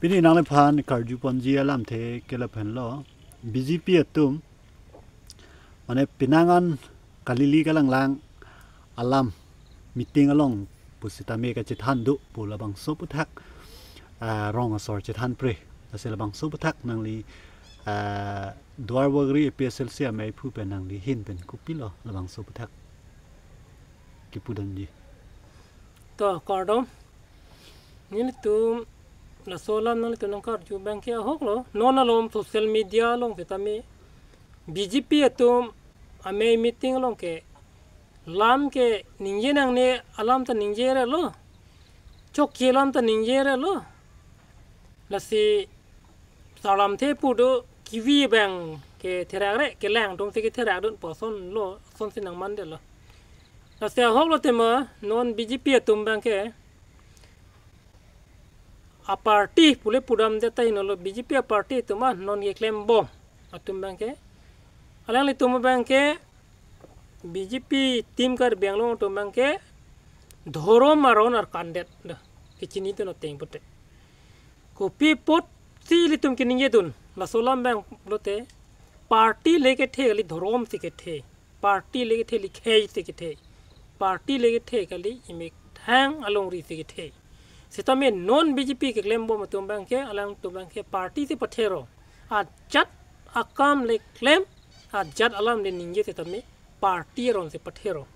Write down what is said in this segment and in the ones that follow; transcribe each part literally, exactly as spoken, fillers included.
Pini nangliphan karju ponji alamthe ke lahenlo, B J P atum mane penang an kalili kalanglang alam meeting along pusitame kachethan do pu labangso aputhak, ah, rong asor chethan pre. Lasi labangso aputhak nangli, ah, Duarbagori A P S L C ameiphu pen nangli ahin pen kopilo labangso aputhak kipudamji? To, kardom. Nelitum laso alam nanglitum nangkarju abangke ahoklo. Non alom social media along sitame B J P atum amei meeting along ke lam ke ningje nangne alam ta ningje relo. Chokche alam ta ningje relo. Lasi salam the pu do, kivi abangke therak re, kelang atum si ketherak dunpo, lasonlo, lasonsi nangmandetlo. Lasi ahoklo tema non B J P atum abangke aparty pule pudamdet tahai nolo, B J P aparty atum, ah, non keklembom atum abangke, alanglitum abangke B J P team Karbi Anglong atum abangke dhorom aron arkandet do, kechinidun ateng pute. Kopi apotsi ilitum keningjedun, laso alam abang lote, party le kethe kali, dhorom si kethe. Party le kethe kali, khei si kethe. Party le kethe kali, imethang alongri si kethe. Sitame non B J P keklembom atum abangke, alangtum abangke party si pathero. Ajat akam le klem, ajat alam le ningje sitame party aron si pathero.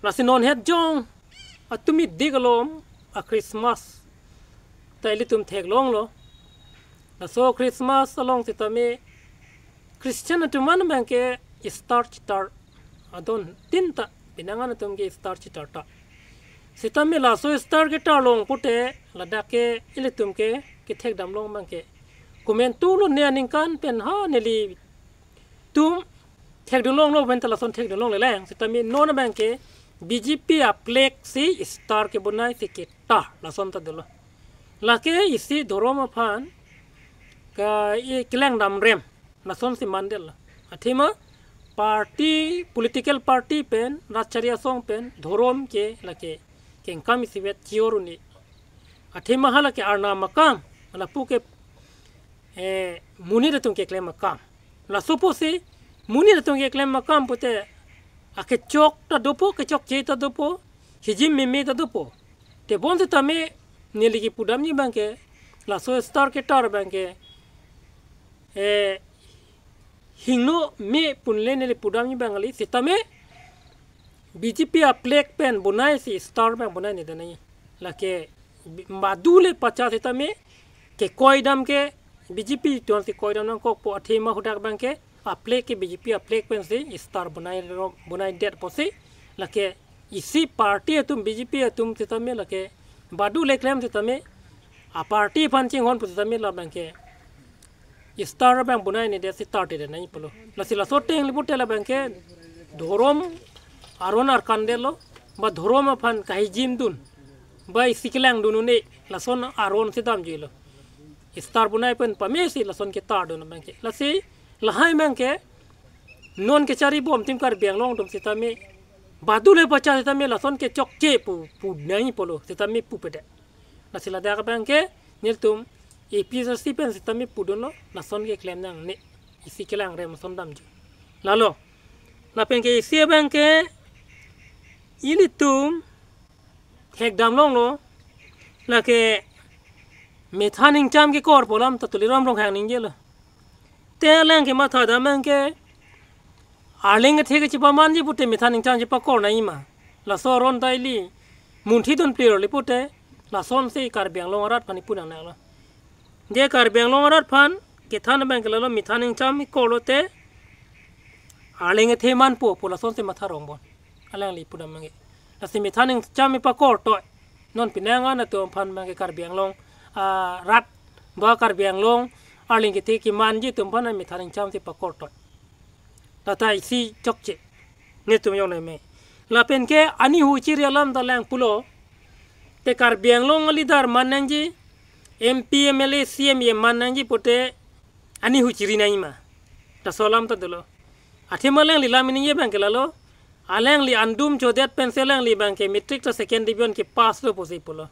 Lasi non het jong atumi dik alom a-Christmas ta ilitum theklonglo. Laso Christmas along sitame Christian atum an abangke star chetar adon tin ta, penang an atum ke star chetar ta. Sitame laso star ketar along pute ladak ke ilitum ke kethekdam long abangke komantulo, ne aningkan pen ha nelitum thekdun longlo pen ta lason thekdun longle lang. Sitame non abangke B J P a-flag si star kebonai si ketar, lason ta dolo. Lake isi dhorom aphan ka-, i kelangdam rem, lasonsi mandetlo. Athema party, political party pen, rajchari asong pen dhorom ke lake kengkam isivet chior un-e. Athema hala ke Arnam akam, lapu ke, eh, monit atum keklem akam. Laso pusi monit atum keklem akam pute akechok ta dopo, kechokche ta dopo, hijim meme ta dopo. Tebon sitame neli kipudamji abangke, laso star ketar abangke, eh, hingno me pu le neli pudamji abang kali, sitame B J P a-flag pen bonai si star abang bonai ne danai. Lake bi-, badu le pacha sitame kekoidam ke B J P atum si koidam nangkokpo, athema hadak abangke a-flag ke B J P a-flag pensi star bonai ro-, bonaidet pusi, lake isi party atum, B J P atum sitame lake badu le klem sitame a-party aphan chinghon pu sitame labangke star abang bonai nedet si tar te danai pulo. Lasi laso ateng le pute labangke dhorom aron arkandetlo, ba dhorom aphan kahijimdun, ba isi kelangdun un-e, lason aron si damjuilo. Star bonai pen pamesi lason ketardun abangke. Lasi lahai abangke non kecharibom atum Karbi Anglong atum sitame badu le pacha sitame lason kechokche pu, punai pulo, sitame pupedet. Lasi ladak abangke nelitum A P S C pen sitame pudunlo, lason keklem nangne, isi kelang rem lason damji. Lalo, lapen ke isi abangke ilitum thekdam longlo, lake methan ingcham kekor pu alam ta Tuliram Ronghang ningjelo. Te alang kematha dam abangke arleng kethe ke chepamanji pute methan ingcham chepakor nangji ma? Laso aron ta ili munthi dun plir le pute, lasonsi Karbi Anglong arat aphan ipu nangnelo. Je Karbi Anglong arat aphan kethan abangke lalo, methan ingcham kekorlo te arleng kethe manpo pu lasonsi matha rongbom. Alangli pudam abangke. Lasi methan ingcham ipakor toi. Non penang an atum aphan abangke Karbi Anglong, ah, rat ba Karbi Anglong arleng kethe kemanji atum aphan methan ingcham si pakor toi. Lata isi chokche. Netum yong le me. Lapen ke ani huchiri alam ta lang pulo. Te Karbi Anglong a-leader man nangji, M P, M L A, C M, E M man nangji pute ani huchiri nangji ma? Laso alam ta dolo. Athema alangli lam ningje abangke lalo, alangli andum chodet pensi alangli abangke matric ta second division kepass lo pusi pulo.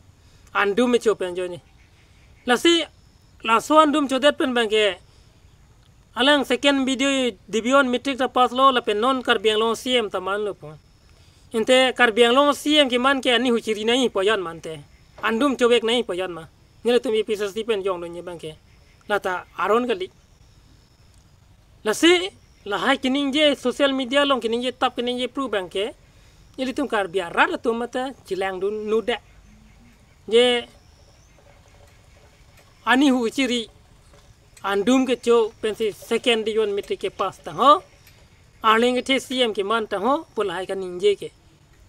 Andum me cho pen ajoine. Lasi laso andum chodet pen abangke alang second B D O division matric ta pass lo lapen non Karbi Anglong C M ta manlo pu. Ante Karbi Anglong C M keman ke ani huchiri nai pu ajat ma ante. Andum chovek nai pu ajat ma. Nelitum A P H L C pen jongdunji abangke lata aron kali. Lasi lahai keningje social media along keningje tap keningje pru abangke ilitum Karbi arat atum mate chelangdun nuda. Je ani huchiri andum kecho pensi second division matric ke pass tangho. Arleng kethe C M keman tangho pu lahai kaningje ke.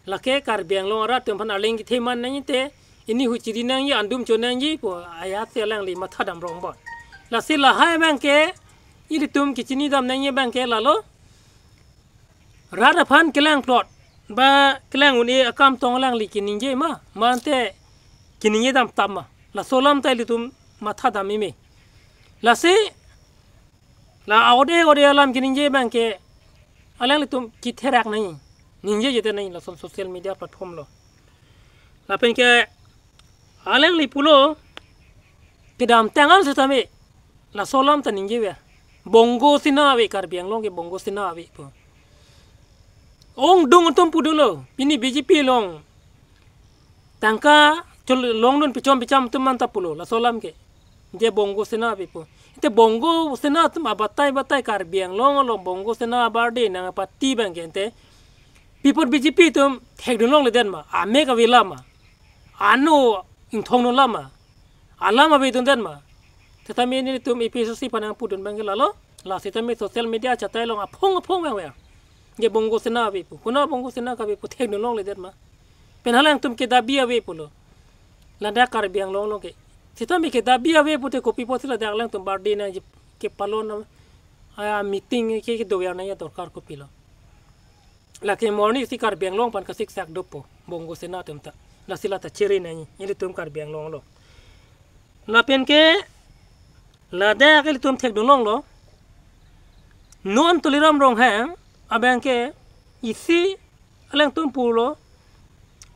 Lake Karbi Anglong arat atum aphan arleng kethe man nangji te, ani huchiri nangji, andum cho nangji pu ajat si alangli matha dam rong bon. Lasi lahai abangke ilitum kechini dam nangji abangke lalo rat aphan kelang plot ba kelang un-e akam tong alangli keningje ma, ma ante keningje dam tap ma. Laso alam ta ilitum matha dam ime. Lasi la ode ode alam keningje abangke alanglitum ketherak nai, ningje jete nai lason social media platform lo. Lapen ke alangli pulo kedamtang an setame laso alam ta ningje ave. Bongo Sena ave, Karbi Anglong ke Bongo Sena ave pu. Ongdung atum pudunlo, pini B J P along tangka chol longdun pichom picham atum man ta pulo laso alam ke. Je Bongo Sena ave pu. Ante Bongo Sena atum abatai batai Karbi Anglong along Bongo Sena abarde nangpati abangke ante pi apot B J P atum thekdun longledet ma, amek ave alam ma, ano ingthong no alam ma, alam avedundet ma. Setame nelitum A P H L C aphan nangpudun abangke lalo. La setame social media achatai along aphong aphong vang vang. Je Bongo Sena ave pu. Konat Bongo Sena kave pu thekdun longledet ma. Pen halangtum ke dabi ave pulo. Ladak Karbi Anglong along ke. Setame ke dabi ave pute kopi apotsi ladak alangtum barde nangji kepalon, ah, meeting ke, ke dover nangji adorkar kopilo. Lake morning si Karbi Anglong aphan kasiksak dopo Bongo Sena atum ta. Lasi lata chere nangji ilitum Karbi Anglong along. Lapen ke ladak ilitum thekdun longlo. Non Tuliram Ronghang abangke isi alangtum pulo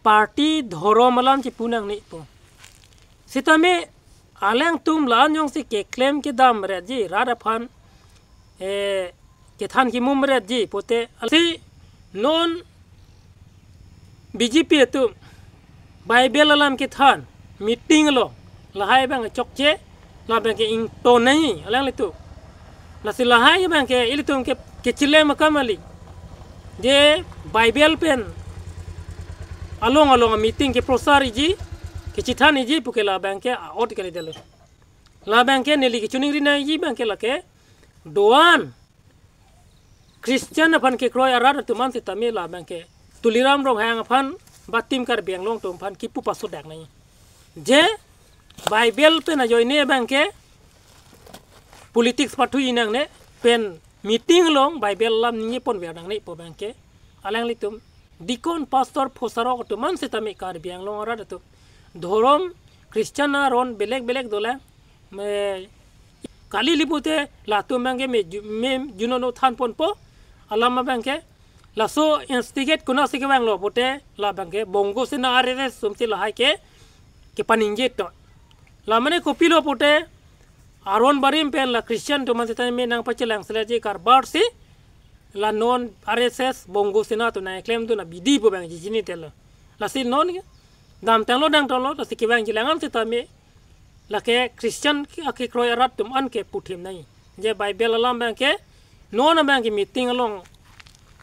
party dhorom alam chipu nangne pu. Setame alangtum la-an jongsi keklem kedam retji, rat aphan, eh, kethan kemum retji pute, lasi non B J P atum Bible alam kethan meeting along lahai abang chokche, la abangke ington nangji alanglitum. Lasi lahai abangke ilitum ke kechilem akam kali. Je Bible pen along along meeting keprosar iji, kechethan iji puke la abangke a-ot kali detlo. La abangke neli kechiningri nangji abangke lake do-an Christian aphan kekroi arat atum an setame la abangke Tuliram Ronghang aphan ba Team Karbi Anglong atum aphan kipu pasodak nangji. Je Bible pen ajoine abangke politics pathu inangne pen meeting along Bible alam ningje ponver nangne pu abangke alanglitum deacon, pastor, phusarok atum an setame Karbi Anglong arat atum dhorom Christian aron belek belek dolang, me kali li pute latum abangke me ju-, me juno no than ponpo alam abangke. Laso instigate konatsi kevanglo pute la abangke Bongo Sena R S S atumsi lahai ke kepaningje to. La mane kopilo pute aron barim pen la Christian atum an setame nangpachelang seleji karbar si la non R S S Bongo Sena atum nangklemdun abidi pu abang chichinitelo. Lasi non ke damtanglo damtanglo, lasi kevangjilang an setame lake Christian ke akekroi arat atum an ke puthim nangji. Je Bible alam abangke non abangke meeting along,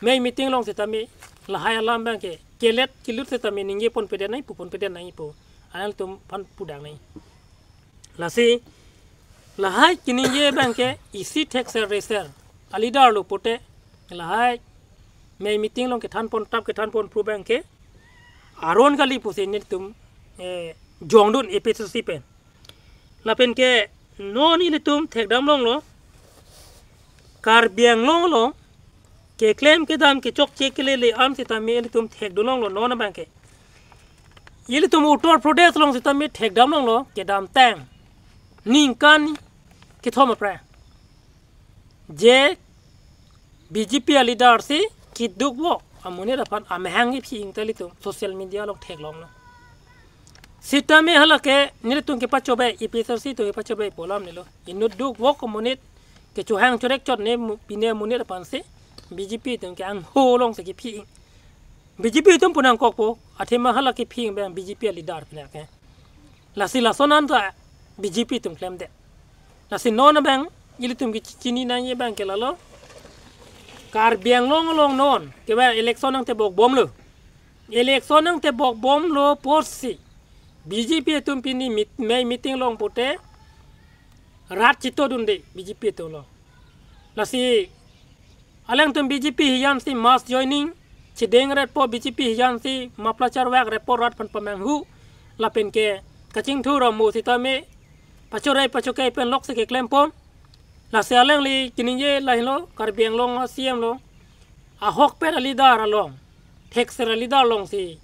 mei meeting along setame lahai alam abangke kelet kelut setame ningje ponpedet nangji, pu ponpedet nangji pu alangtum aphan pudak nangji. Lasi lahai keningje abangke isi thekser reser a-leader lo pute lahai mei meeting along kethan pontap kethan ponpru abangke aron kali pusi nelitum, eh, jongdun A P H L C pen. Lapen ke non ilitum thekdam longlo, Karbi Anglong along keklem kedam kechokche kelele an setame ilitum thekdun longlo non abangke. Ilitum Uttar Pradesh along setame thekdam longlo kedamtang ningkan kethom aphrang. Je B J P a-leader si keduk vo amonit aphan amahang iphi ingta ilitum social media along theklonglo. Sitame hala ke nelitum kepachobei, A P H L C atum kepachobei pu alam nelo. Inut duk vok amonit kechohang chorek chot ne mu-, pine amonit aphansi B J P atum ke angho alongsi kephi. B J P atum pu nangkokpo, athema hala kephi abang B J P a-leader pine ke. Lasi lason anta B J P atum klemdet. Lasi non abang ilitum kechini nangji abang ke lalo, Karbi Anglong along non kevang election nangtebok bomlo. Election nangtebok bomlo apotsi B J P atum pini meet-, mei meeting along pute rat chitodunde B J P atum lo. Lasi alangtum B J P hiyan si mass joining chedengretpo, B J P hiyan si muffler charwak repo rat aphan pamanghu, lapen ke kachingthur amu sitame pachorei pachokei pen loksi keklempon. Lasi alangli keningje lahelo, Karbi Anglong a-C M lo, ahokpet a-leader along, thekser a-leader alongsi,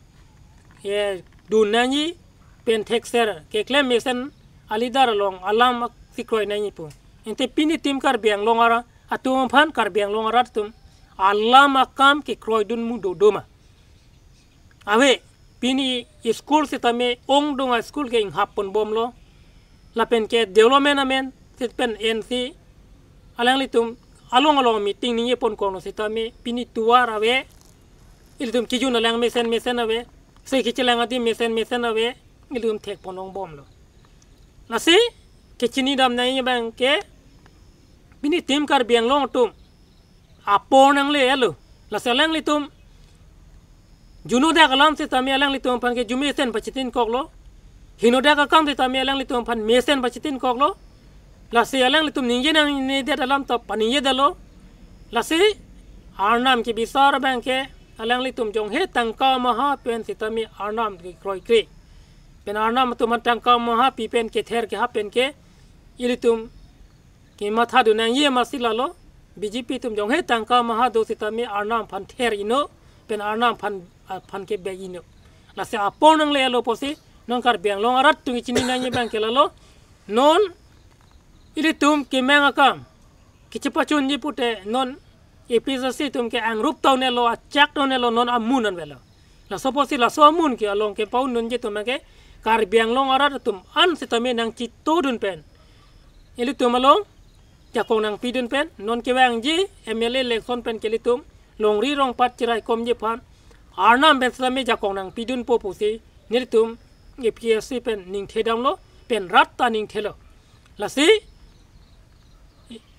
ye, dun nangji, pen thekser keklem mesen a-leader along alam si kroi nangji pu. Ante pini tim Karbi Anglong arat atum aphan, Karbi Anglong arat atum alam akam kekroidun mu dodo ma? Ave, pini school sitame ongdung a-school ke inghap ponbomlo. Lapen ke development amen sitame N C alanglitum along along meeting ningje ponkoklo sitame pini tovar ave, ilitum kejun alang mesen mesen ave, se kechelang adim mesen mesen ave, ilitum thek ponongbomlo. Lasi kechini dam nangji abang ke pini tim Karbi Anglong atum apor nangle-etlo. Lasi alanglitum junodak alam sitame alanglitum aphan ke jumesen pachitinkoklo. Hinodak akam sitame alanglitum aphan mesen pachitinkoklo. Lasi alanglitum ningje nangnedet alam ta paningjedetlo. Lasi Arnam kebisar abang ke alanglitum jonghe tangka maha pen sitame Arnam kekroikre, pen Arnam atum aphan tangka maha pi pen kether kehap pen ke ilitum kemathadun nangji amatsi lalo, B J P atum jonghe tangka maha do sitame Arnam aphan ther-iknon, pen Arnam aphan, aphan kebe-iknon. Lasi apor nangle-etlo apotsi non Karbi Anglong arat atum kechini nangji abang ke lalo, non ilitum kemang akam kechepachunji pute non A P H L C atum ke angrup ta un-elo, achak ta un-elo, non amun an avelo. Laso apotsi laso amun ke along kepaundunji atum ke Karbi Anglong arat atum an sitame nangchitodun pen, ilitum along jakong nangpidun pen, non kevangji M L A election pen ke ilitum longri rongpat cheraikomji aphan Arnam pen sitame jakong nangpidunpo pusi nelitum A P H L C pen ningthedamlo, pen rat ta ningthelo. Lasi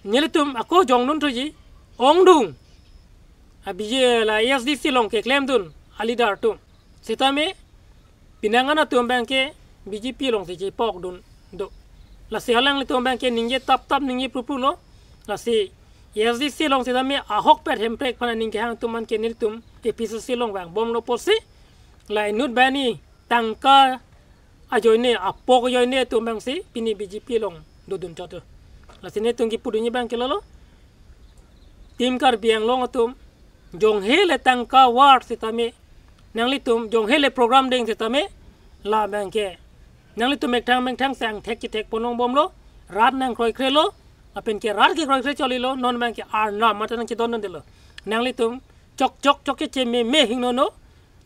nelitum ako jongdun thuji, ongdung a-B J P la A S D C along keklemdun a-leader atum sitame pinangan atum abang ke B J P alongsi chepokdun do. Lasi alanglitum abang ke ningje taptap, ningje prupru lo. Lasi A S D C along sitame ahokpet Hemprek aphan aning kehang atum an ke nelitum A P H L C along vangbomlo apotsi la inut bani tangka ajoine, apok ajoine atum abangsi pini B J P along dodun chot. Lasi nelitum kepudunji abang ke lalo, tim Karbi Anglong atum, jonghe le tangka war sitame, nanglitum jonghe le program deng sitame, la abang ke nanglitum methang methang si angthek chethek ponongbomlo, rat nangkroikre lo, lapen ke rat kekroikre cholilo, non abang ke Arnam mate nangchidondundelo. Nanglitum chok chok chok kechememe hingnono,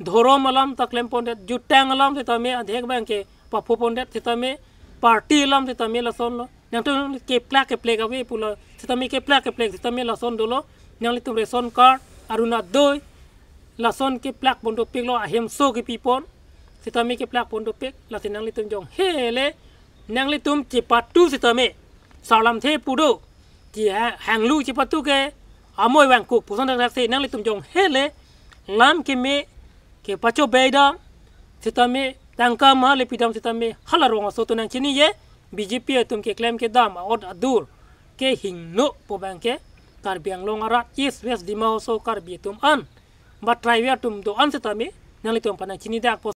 dhorom alam ta klempondet, jutang alam sitame adhek abang ke paphopondet sitame, party alam sitame lasonlo. Nangtum keplak keplek ave pulo sitame keplak keplek sitame lason dolo. Nanglitum ration card, Orunodoi, lason keplak pon dopiklo, ahemso kepipon sitame keplak pon dopik. Lasi nanglitum jonghe le nanglitum chepatu sitame, sarlamthe pu do, che ha-, hanglu chepatu ke amoi vangkuk puson dak dak si nanglitum jonghe le lam keme kepachobei dam sitame, tangka maha le pidam sitame, hala rong aso atum nangchinije, B J P atum keklem kedam a'ot adur ke hingno pu abang ke Karbi Anglong arat, East West Dima Hasao Karbi atum an, ba tribal atum do-an sitame nanglitum aphan nangchinidakpo.